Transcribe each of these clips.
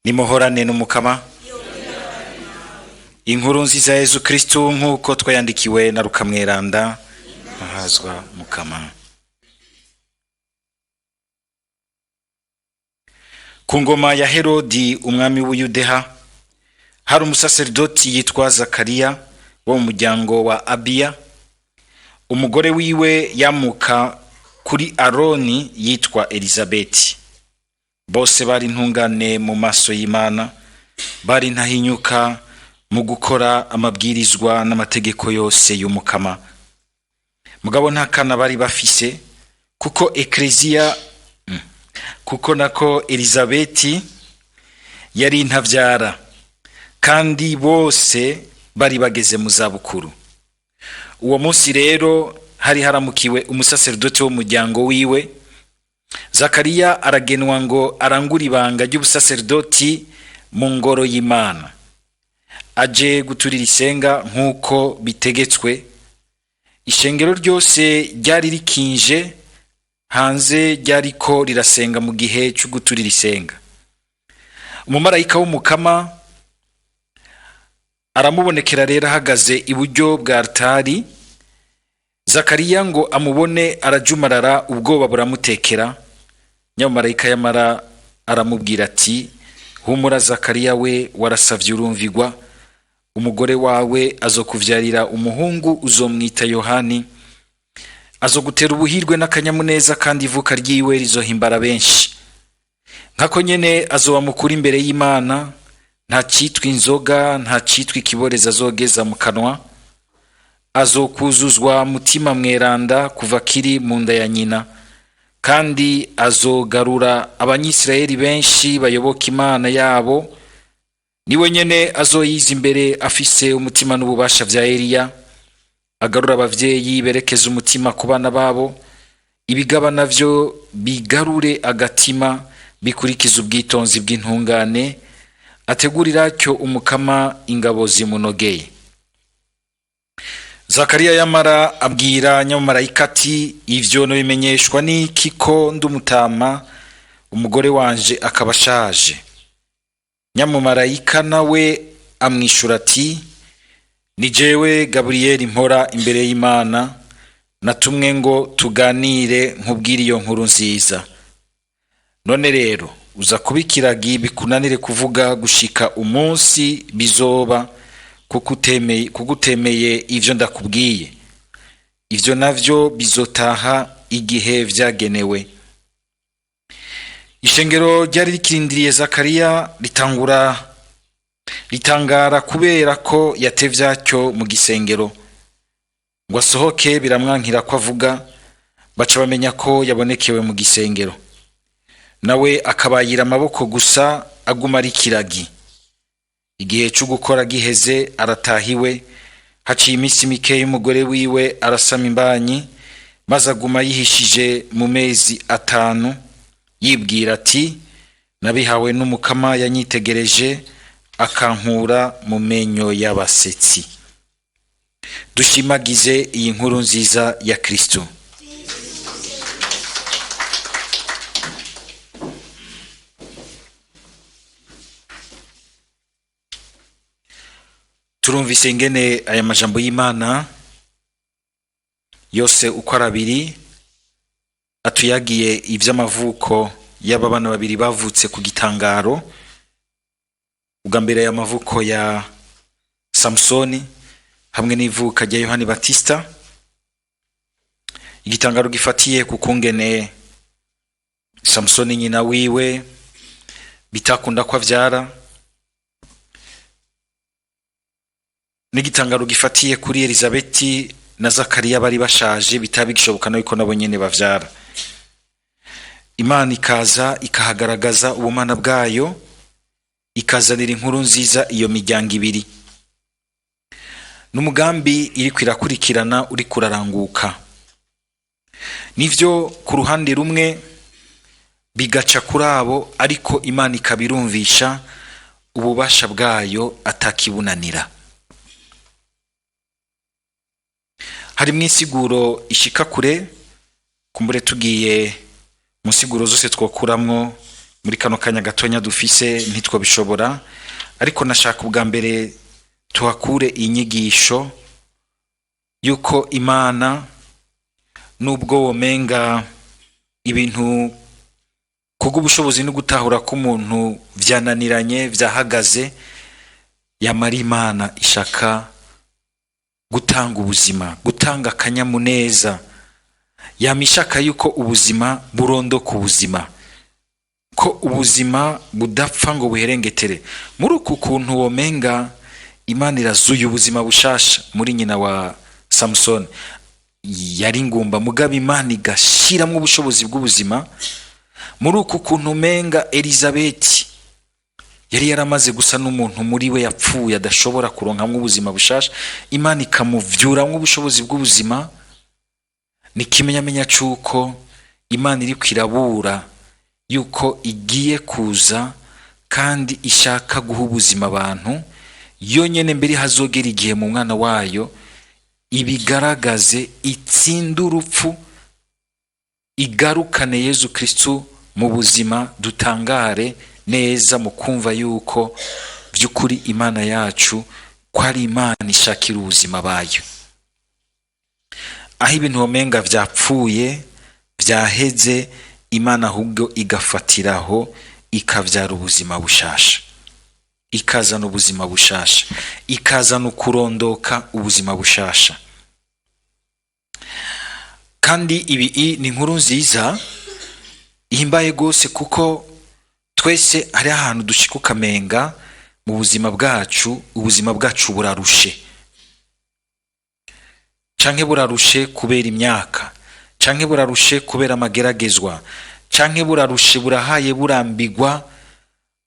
Nimuhorane n'Umukama. Inkuru nziza ya Yezu Kristu nk'uko twayandikiwe na Rukamweranda. Ahazwa Mukama. Ku ngoma ya Herodi umwami w'Uyudeha, hari umusaserdoti yitwa Zakariya wo mu muryango wa Abiya. Umugore wiwe yamuka kuri Aroni yitwa Elizabeti. Bose bari intungane mu maso y'Imana, bari ntahinyuka mu gukora amabwirizwa n'amategeko yose y'Umukama. Mugabo nta kana bari bafise, kuko ekleziya kuko nako Elizabeti yari intavyara, kandi bose bari bageze mu zabukuru. Uwo munsi rero hari haramukiwe umusaserdoti w'umuryango wiwe. Zakariya aragenwa ngo arangure ibanga ry'ubusaserdoti mu ngoro y'Imana, aje guturira isenga nk'uko bitegetswe. Ishengero ryose ryari rikinje hanze, ryariko rirasenga mu gihe cyo guturira isenga. Umumarayika w'Umukama aramubonekera rero ahagaze iburyo bwa altari. Zakariya ngo amubone arajumarara, ubwoba buramutekera. Nyamumarayika yamara aramubwira ati: "Humura Zakariya we, warasavye urumvigwa, umugore wawe azokuvyarira umuhungu, uzomwita Yohani. Azogutera ubuhirwe n'akanyamuneza, kandi ivuka ryiwe rizohimbara benshi. Nkako nyene azoba mukuru imbere y'Imana, nta citwa inzoga, nta citwa ikiboreza azogeza mu kanwa. Azokuzuzwa Mutima Mweranda kuva kiri mu nda ya nyina, kandi azogarura Abanyisirayeli benshi bayoboka Imana yabo. Niwe nyene azoyiza imbere afise umutima n'ububasha vya Eliya, agarura abavyeyi berekeza umutima ku bana babo, ibigaba navyo bigarure agatima bikurikiza ubwitonzi bw'intungane, ategurira atyo Umukama ingabo zimunogeye." Zakariya yamara abwira nyamumarayika ati: "Ivyo nobimenyeshwa n'iki ko ndumutama, umugore wanje akaba ashaje?" Nyamumarayika nawe amwishura ati: "Ni jewe Gaburiyeli mpora imbere y'Imana, natumwe ngo tuganire nkubwire iyo nkuru nziza. None rero uza kuba ikiragi bikunanire kuvuga gushika umunsi bizoba, kuko utemeye ivyo ndakubwiye. Ivyo navyo bizotaha igihe vyagenewe." Ishengero ryari rikirindiriye Zakariya ritangura ritangara kubera ko yatevyacyo mu gisengero. Ngo asohoke biramwankira ko avuga, baca bamenya ko yabonekewe mu gisengero. Nawe akabayira amaboko gusa, aguma ari kiragi. Igihe cyo gukora giheze aratahiwe. Haciye iminsi mike y'umugore wiwe arasama imbanyi, maze aguma yihishije mu mezi 5, yibwira ati: "Nabihawe n'Umukama yanyitegereje akankura mu menyo y'abasetsi." Dushimagize iyi nkuru nziza ya Kristo. Turumvise ingene aya majambo y'Imana yose uko ari abiri atuyagiye ivy'amavuko y'aba bana babiri bavutse ku gitangaro. Ubwa mbere y'amavuko ya Samusoni hamwe n'ivuka rya Yohani Batista. Igitangaro gifatiye ku kungene Samusoni nyina wiwe bitakunda ko avyara, n'igitangaro gifatiye kuri Elizabeti na Zakariya bari bashaje bitabigishoboka yuko nabo nyene bavyara. Imana ikaza ikahagaragaza ubumana bwayo, ikazanira inkuru nziza iyo miryango ibiri. N'umugambi iri kwirakurikirana uri kuraranguka. Nivyo ku ruhande rumwe bigaca kuri abo, ariko Imana ikabirumvisha ububasha bwayo atakibunanira. Hari mw'isiguro ishika kure, kumbure tugiye mu nsiguro zose twokuramwo Muri kano kanya gatonya dufise ntitwabishobora, ariko nashaka ubwa mbere tuhakure inyigisho yuko Imana, nubwo womenga ibintu kubw'ubushobozi no gutahura k'umuntu vyananiranye, vyahagaze, yamara Imana ishaka gutanga ubuzima, gutanga akanyamuneza. Yama ishaka yuko ubuzima burondoka, ubuzima ko ubuzima budapfa ngo buherengetere. Muri uku kuntu womenga Imana irazuye ubuzima bushasha muri nyina wa Samusoni, yari ingumba, mugabo Imana igashiramwo ubushobozi bw'ubuzima. Muri uku kuntu umenga Elizabeti yari yaramaze gusa n'umuntu muri we yapfuye, adashobora kuronkamwo ubuzima bushasha, Imana ikamuvyuramwo ubushobozi bw'ubuzima. Ni ikimenyamenya c'uko Imana iriko irabura yuko igiye kuza kandi ishaka guha ubuzima abantu yonyene. Mbere hazogera igihe mu mwana wayo ibigaragaze, itsinde urupfu, igarukane Yezu Kristu mu buzima, dutangare neza mu kumva yuko by'ukuri Imana yacu ko ari Imana ishakira ubuzima bayo. Aho ibintu womenga vyapfuye, vyaheze, Imana ahubwo igafatiraho ikavyara ubuzima bushasha, ikazana ubuzima bushasha, ikazana ukurondoka, ubuzima bushasha. Kandi ibi ni inkuru nziza ihimbaye rwose, kuko twese hari ahantu dushika ukamenga mu buzima bwacu, ubuzima bwacu burarushe, canke burarushe kubera imyaka, canke burarushe kubera amageragezwa, canke burarushe, burahaye, burambigwa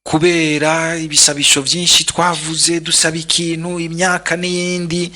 kubera ibisabisho vyinshi twavuze dusaba ikintu imyaka n'iyindi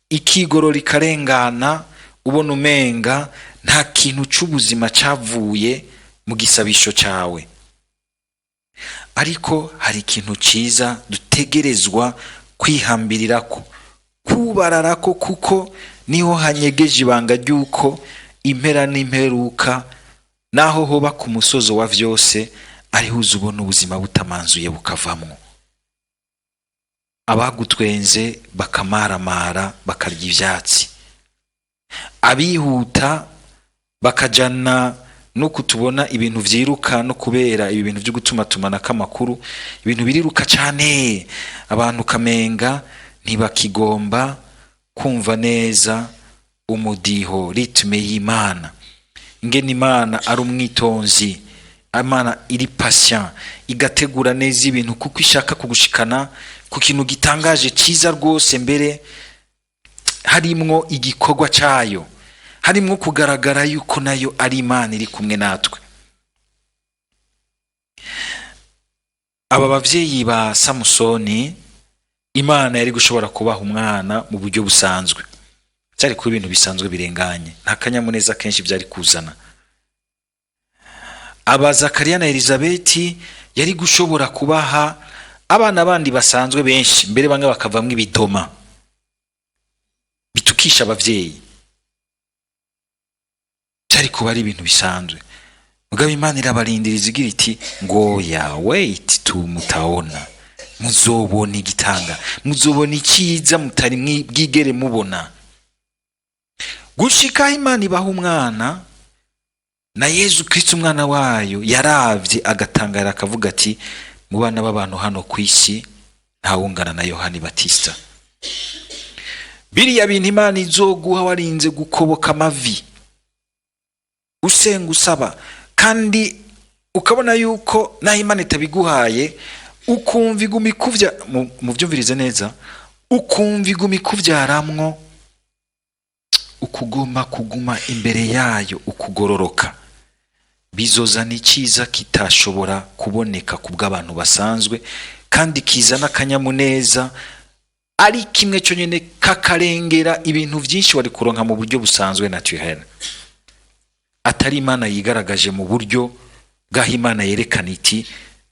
ikigorora ikarengana, ubona umenga nta kintu c'ubuzima cavuye mu gisabisho cawe. Ariko hari ikintu ciza dutegerezwa kwihambirirako, kubararako, kuko niho hanyegeje ibanga ry'uko impera n'imperuka, naho hoba ku musozo wa vyose, ariho uza ubona ubuzima butamanzuye bukavamwo, abagutwenze bakamaramara, bakarya ivyatsi, abihuta bakajana nuko tubona ibintu vyiruka, no kubera ibi bintu vyo gutumatumanako amakuru, ibintu biriruka cane, abantu kamenga ntibakigomba kumva neza umudiho, rythme y'Imana, ingene Imana ari umwitonzi, Imana iri patient, igategura neza ibintu kuko ishaka kugushikana ku kintu gitangaje, ciza rwose, mbere harimwo igikorwa cayo, harimwo kugaragara yuko nayo ari Imana iri kumwe natwe. Aba bavyeyi ba Samusoni, Imana yari gushobora kubaha umwana mu buryo busanzwe, byari kuba ibintu bisanzwe birenganye, nta kanyamuneza kenshi byari kuzana. Aba Zakariya na Elizabeti yari gushobora kubaha abana bandi basanzwe benshi, mbere bamwe bakavamwo ibidoma bitukisha abavyeyi, byari kuba ari ibintu bisanzwe. Mugabo Imana irabarindiriza, igira iti: "Ngoya, wait tu, mutaona, muzobona igitanga, muzobona icyiza mutari bwigere mubona." Gushikaho Imana ibaha umwana na Yezu Kristo, umwana wayo yaravye agatangara, akavuga ati: "Mu bana b'abantu hano ku isi ntawungana na Yohani Batista." Biriya bintu Imana izoguha warinze gukoboka amavi, usenga, usaba, kandi ukabona yuko naho Imana itabiguhaye, ukumva iguma ikuvya, muvyumvirize neza, ukumva iguma ikuvyaramwo ukuguma kuguma imbere yayo, ukugororoka, bizozana icyiza kitashobora kuboneka ku bw'abantu basanzwe, kandi kizana akanyamuneza ari kimwe cyonyine, kakarengera ibintu byinshi wari kuronka mu buryo busanzwe, naturel, atari Imana yigaragaje mu buryo bw'aho Imana yerekana iti: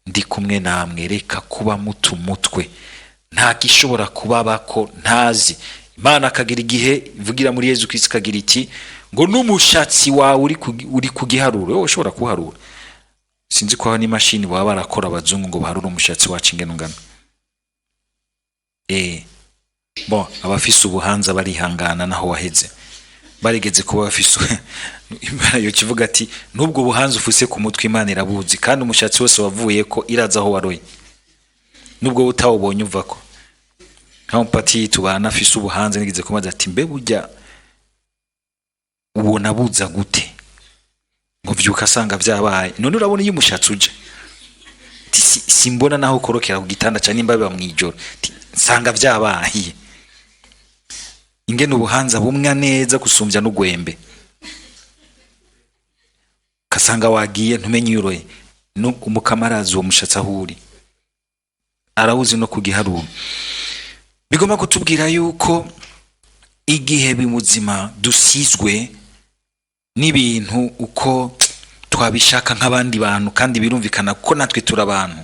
"Ndi kumwe namwe, reka kuba muta umutwe, nta gishobora kubabako ntazi." Imana akagira igihe ivugira muri Yezu Kristo, ikagira iti ngo n'umushatsi wawe uri ku giharuro, wowe ushobora kuharura. Sinzi ko aho n'imashini baba barakora abazungu ngo baharure umushatsi wacu ingene ungana. Bon, abafise ubuhanza barihangana naho waheze, barigeze kuba bafise. Imana yo kivuga ati nubwo buhanza ufise ku mutwe Imana irabuzi, kandi umushatsi wose wavuye ko iraza aho waroye, nubwo utawubonye uvako. Nka mupati tubana afise ubuhanza, nigeze kumaza ati mbe burya ubona buza gute? Ngo vyuka asanga vyabaye. None urabona iyo umushatsi uja, Ati, simbona naho ukorokera ku gitanda canke nimba biba mw'ijoro. Ati, nsanga vyabaye. Ingene ubuhanza bumwa neza gusumvya n'ugwembe, kasanga wagiye ntumenye iyo uroye. Umukama arazi uwo mushatsi aho uri, arawuzi no kugiharuro. Bigomba kutubwira yuko igihe bimuzima dusizwe n'ibintu uko twabishaka nk'abandi bantu, kandi birumvikana ko natwe turi abantu.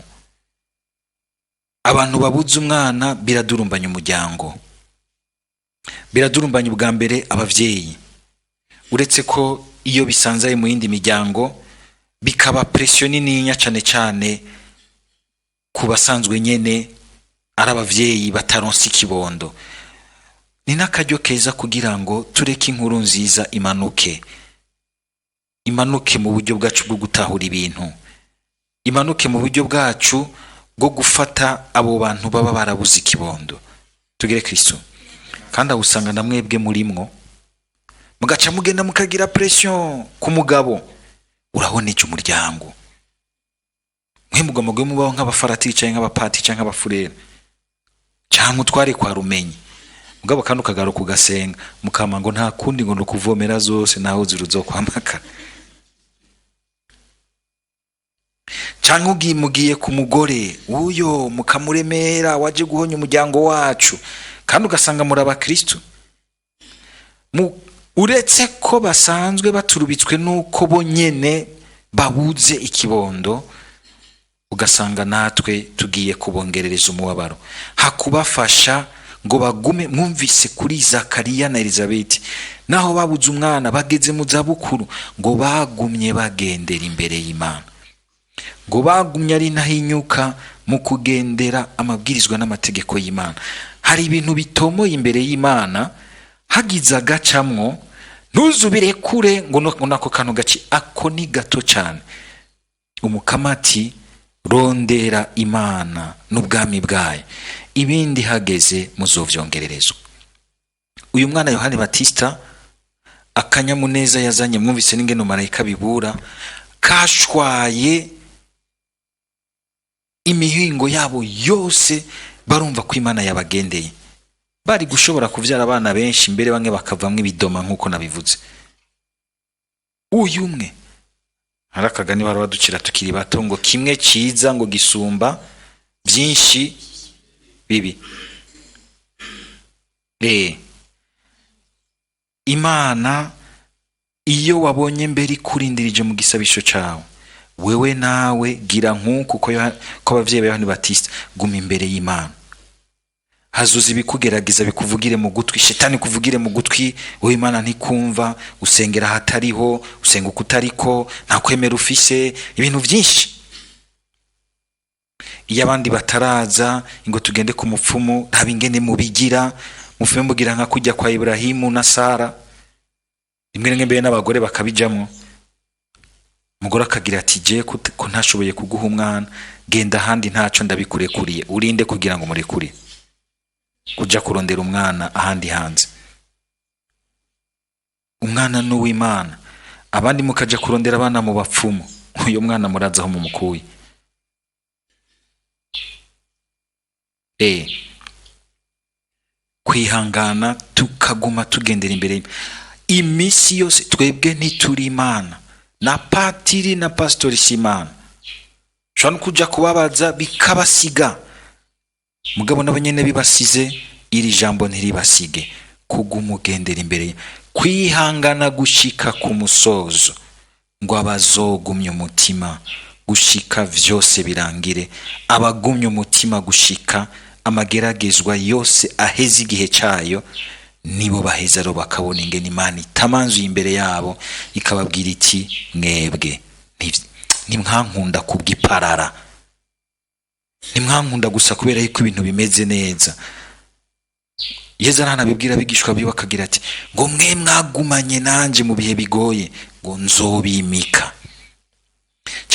Abantu babuze umwana biradurumbanya umuryango, biradurumbanya ubwa mbere abavyeyi, uretse ko iyo bisanzaye mu yindi miryango bikaba pression nininya, cane cane ku basanzwe nyene ari abavyeyi bataronse ikibondo. Ni n'akaryo keza kugira ngo tureke inkuru nziza imanuke, imanuke mu buryo bwacu bwo gutahura ibintu, imanuke mu buryo bwacu bwo gufata abo bantu baba barabuze ikibondo. Tugire Kristo. Kandi aho usanga na mwebwe murimwo, mugaca mugenda mukagira pression ku mugabo, urabona icyo umuryango mwe mugomba guhe mubaho nk'abafaratiri canke nk'abapatiri canke nk'abafurere canke utware kwa rumenyi. Mugabo kandi ukagaruka ugasenga mukama ngo nta kundi, ngo nukuvomera zose naho ziruzokwamaka. Canke mugiye ku mugore uyo mukamuremera waje guhonya umuryango wacu, kandi ugasanga muri abakristo. Uretse ko basanzwe baturubitswe nuko bo nyene babuze ikibondo, ugasanga natwe tugiye kubongerereza umubabaro hakubafasha ngo bagume. Mwumvise kuri Zakariya na Elizabeti, naho babuze umwana bageze mu zabukuru, ngo bagumye bagendera imbere y'Imana, ngo bagumye ari ntahinyuka mu kugendera amabwirizwa n'amategeko y'Imana. Hari ibintu bitomoye imbere y'Imana, hagize agacamwo ntuzubire kure ngo nako kantu gaci ako ni gato cyane. Umukamati rondera Imana n'ubwami bwayo, ibindi hageze muzovyongererezwa. Uyu mwana Yohani Batista akanyamuneza yazanye, mwumvise n'ingeno marayika bibura, kashwaye imihingo yabo yose, barumva ko Imana yabagendeye. Bari gushobora kuvyara abana benshi mbere bamwe bakavamwo ibidoma nk'uko nabivuze. Uyu umwe hari akagani bari baducira tukiri bato ngo kimwe ciza ngo gisumba byinshi bibi. Imana iyo wabonye mbere ikurindirije mu gisabisho cawe, wewe nawe gira nk'uko ko abavyeyi ba Yohani Batista, guma imbere y'Imana. Hazuza ibikugerageza bikuvugire mu gutwi, shetani kuvugire mu gutwi, wowe Imana ntikumva, usengera ahatariho, usenga uko utariko, nta kwemera ufise, ibintu byinshi. Iyo abandi bataraza ngo tugende ku mupfumu, nta bingene mubigira, mupfume mugira nka kujya kwa Ibrahimu na Sara, rimwe rimwe mbere n'abagore bakabijamwo. Umugore akagira ati je ko ntashoboye kuguha umwana, genda ahandi ntaco ndabikurekuriye, urinde kugira ngo murekure kuja kurondera umwana ahandi hanze. Umwana ni uw'Imana. Abandi mukaja kurondera abana mu bapfumu, uyo mwana murazi aho mumukuye. Kwihangana tukaguma tugendera imbere imisi yose. Twebwe ntituri Imana, na patiri na pastori si Imana. Ushobora no kuja kubabaza bikabasiga, mugabo nabo nyene bibasize, iri jambo ntiribasige. Kuguma ugendera imbere, kwihangana gushika ku musozo, ngo abazogumye umutima gushika vyose birangire, abagumye umutima gushika amageragezwa yose aheze igihe cayo, nibo baheza rero bakabona ingene Imana itamanzuye imbere yabo, ikababwira iti mwebwe Ntimwankunda kubw'iparara, ntimwankunda gusa kubera yuko ibintu bimeze neza. Yezu aranabibwira abigishwa biwe, akagira ati ngo mwe mwagumanye nanje mu bihe bigoye, ngo nzobimika.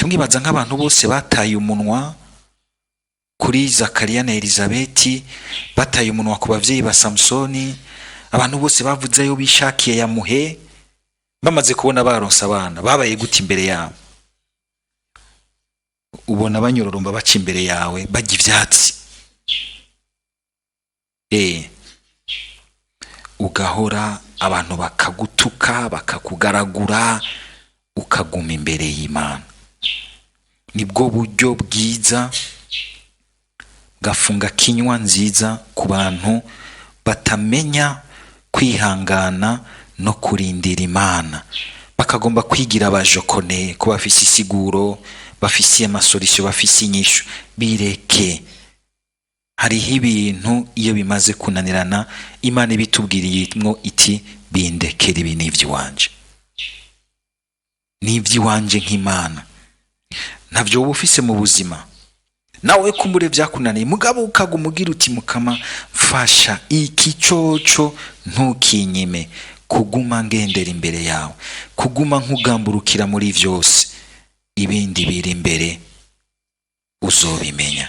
Mwibaza nk'abantu bose bataye umunwa kuri Zakariya na Elizabeti, bataye umunwa ku bavyeyi ba Samusoni, abantu bose bavuze ayo bishakiye ya muhe, bamaze kubona baronse abana, babaye gute imbere yabo? Ubona banyororomba baca imbere yawe bajya ivyatsi, ugahora abantu bakagutuka, bakakugaragura, ukaguma imbere y'Imana. Nibwo buryo bwiza gafunga kinywa nziza ku bantu batamenya kwihangana no kurindira Imana, bakagomba kwigira abajokone ko bafise isiguro, bafise amasolisyo, bafise inyishu. Bireke. Hariho ibintu iyo bimaze kunanirana, Imana ibitubwiriyemwo iti bindekere, ibi ni ivy'iwanje, ni ivy'iwanje nk'Imana. Ntavyo woba ufise mu buzima nawe kumbure vyakunaniye, mugabo ukaguma ugira uti Mukama mfasha, iki coco ntukinyime, kuguma ngendera imbere yawe, kuguma nkugamburukira muri vyose, ibindi biri imbere uzobimenya.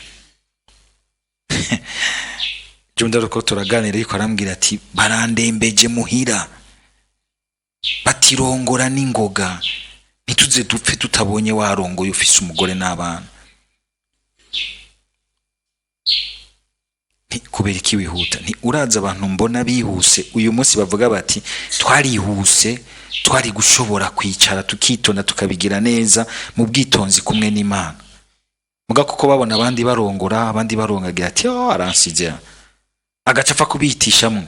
Jewe ndaruko turaganira, ariko arambwira ati barandembeje muhira, batirongora n'ingoga, ntituze dupfe tutabonye warongoye ufise umugore n'abana. Kubera iki wihuta? Nti uraza abantu mbona bihuse uyu munsi bavuga bati twarihuse, twari gushobora kwicara tukitonda tukabigira neza mu bwitonzi kumwe n'Imana. Muga kuko babona abandi barongora, abandi barongagira, ati oh aransize, agaca apfa kubihitishamwo.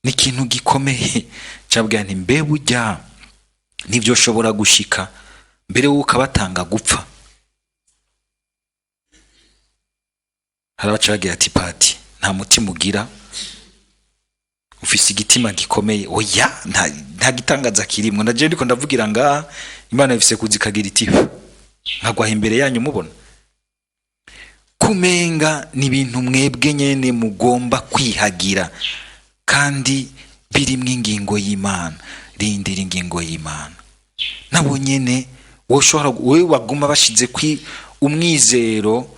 Ni ikintu gikomeye. Cabwira nti mbe burya ntivyoshobora gushika mbere wowe ukabatanga gupfa. Hari abaca bagira ati pati nta mutima ugira, ufise igitima gikomeye. Oya, nta gitangaza kirimwo. Naje ndiko ndavugira ngaha, Imana ifise kuza ikagira iti nkagwaha imbere yanyu mubona kumenga ni ibintu mwebwe nyene mugomba kwihagira, kandi birimwo ingingo y'Imana. Rindira ingingo y'Imana. Nabo nyene woshobora, wewe waguma bashize kwi umwizero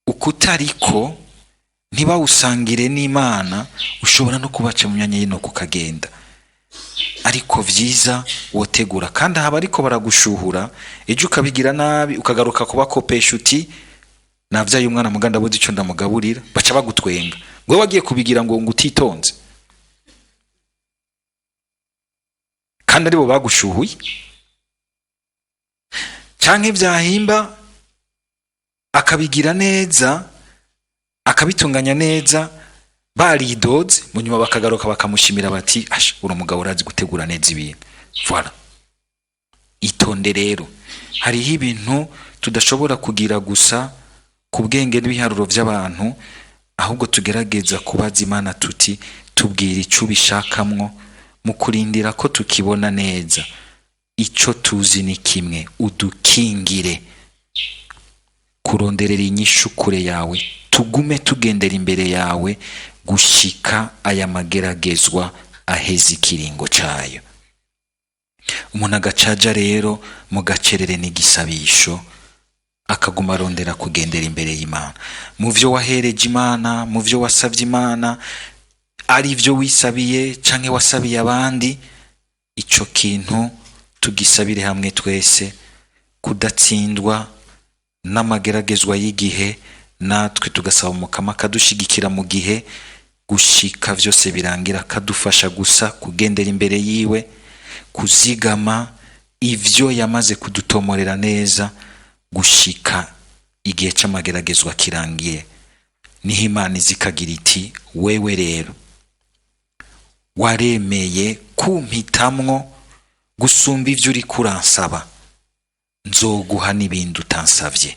ukutariko, ntibawusangire n'Imana, ushobora no kubaca mu myanya y'intoki ukagenda. Ariko vyiza wotegura, kandi haba ariko baragushuhura, ejo ukabigira nabi ukagaruka kubakopesha uti navyaye umwana muga ndabuze ico ndamugaburira, baca bagutwenga ngo wagiye kubigira ngo utitonze, kandi aribo bagushuhuye. Canke vyahimba akabigira neza, akabitunganya neza, baridoze, mu nyuma bakagaruka bakamushimira bati asha uri umugabo urazi gutegura neza ibintu. Voilà. Itonde rero, hariho ibintu tudashobora kugira gusa ku bwenge n'ibiharuro vy'abantu, ahubwo tugerageza kubaza Imana tuti tubwira ico ubishakamwo, mu kurindira ko tukibona neza. Ico tuzi ni kimwe, udukingire kuronderera inyishu kure yawe, tugume tugendera imbere yawe gushika aya mageragezwa aheze ikiringo cayo. Umuntu agacaja rero mu gacerere n'igisabisho, akaguma arondera kugendera imbere y'Imana. Mu vyo wahereje Imana, mu vyo wasavye Imana, ari vyo wisabiye canke wasabiye abandi, ico kintu tugisabire hamwe twese, kudatsindwa n'amageragezwa y'igihe, natwe tugasaba Umukama akadushigikira mu gihe gushika vyose birangira, akadufasha gusa kugendera imbere yiwe, kuzigama ivyo yamaze kudutomorera neza gushika igihe c'amageragezwa kirangiye. Niho Imana izikagira iti wewe rero waremeye kumpitamwo gusumba ivyo uriko uransaba, nzoguha n'ibindi utansavye.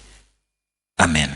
Amen.